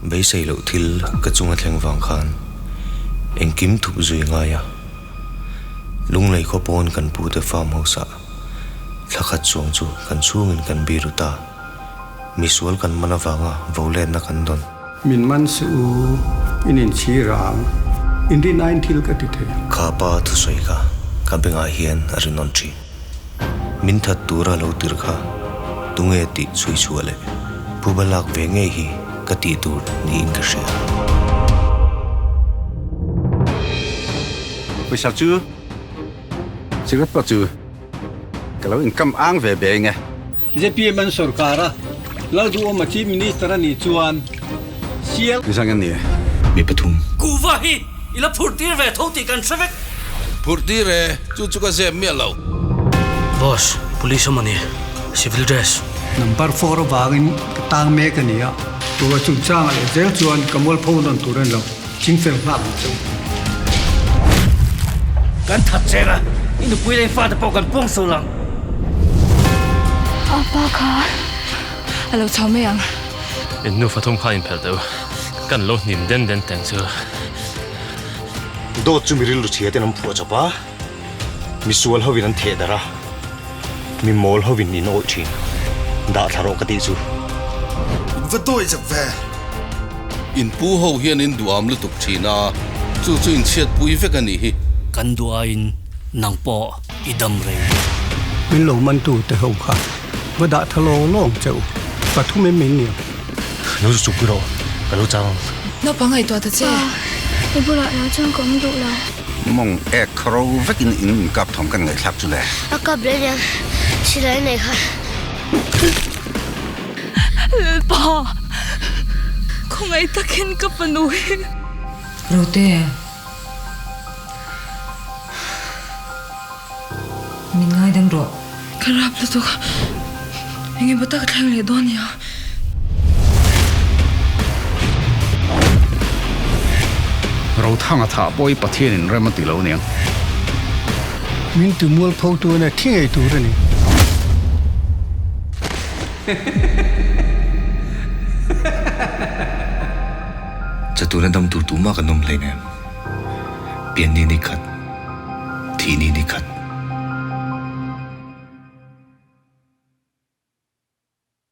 Beisei loh thil ka chunga thleng vang khan engkim thup zui ngai a, Lunglei khaw pawn kan pute farm house ah thla khat chuang chu kan chhungin kan biru ta. Misual kan man avanga voletna kan dawn. Min man suh u, in inchhir ang, in rin aiin thil ka ti thei. Kha pa thusawi kha ka bengah hian a rinawn thin. Min that tura lo tir kha tunge tih chhui chhuah leh phuba lak ve ngei hi ka tih tur niin ka hria. Pawisa chu cigarette pawh chu ka lo inkam ang ve ve eng e. Zpm an sorkar a, Lalduhawma Chief Minister a nih chuan sial. Zang a ni e. Mi pathum. Kuhva hi i la phurh tir ve tho tih kan hre vek. Phurh tir e, chu chu ka zep miah lo. Boss, police awm a ni, civil dress. Number four avangin ka tang mek a ni a, tura chungchangah leh zel chuan ka mualpho nawn tur a ni lo, chingfel nghak ang che u. Kan that cheng a, i nupui leh i fate pawh kan puang sual ang. A pa kha a lo chho mai ang. In nufa thum kha inphelh deuh, kan lo hnim den den teng chu. Dawt chu mi rilru chhia ten an phuah chawp a, misual hovin an theh darh a, mi mawl hovin in awih thin. Dah thla rawh ka tih chu. In va dawi zak ve. In pu ho hian in duham lutuk thin a, chu chu in chhiatpui vek a nih hi. Kan duhaiin nang pawh i dam rei. Min lo mantu te ho kha va dah tha lawng lawng che u, pathum em min niang. Lo zu chuk rawh, ka lo chang ang. Naupang ngaihtuah ta che. Pa, i bulah lo chuan ka awm duh lo. Mawng ek ro vekin in inkap thawm kan ngaihthlak chu le. A kap leh aniang, silai nei kha. Lalpa, khawngaih takin ka fanu hi. Rote. Min ngaidam rawh. Ka rap lutuk. Eng emaw tak a thleng leh dawn nia. Rothanga thah pawh hi Pathianin rem a ti lo aniang. Min ti mualpho tu ania thi ngei tur a ni. Chatuna dam tur tumah kan awm hleinem. Pian ni ni khat, thih ni ni khat.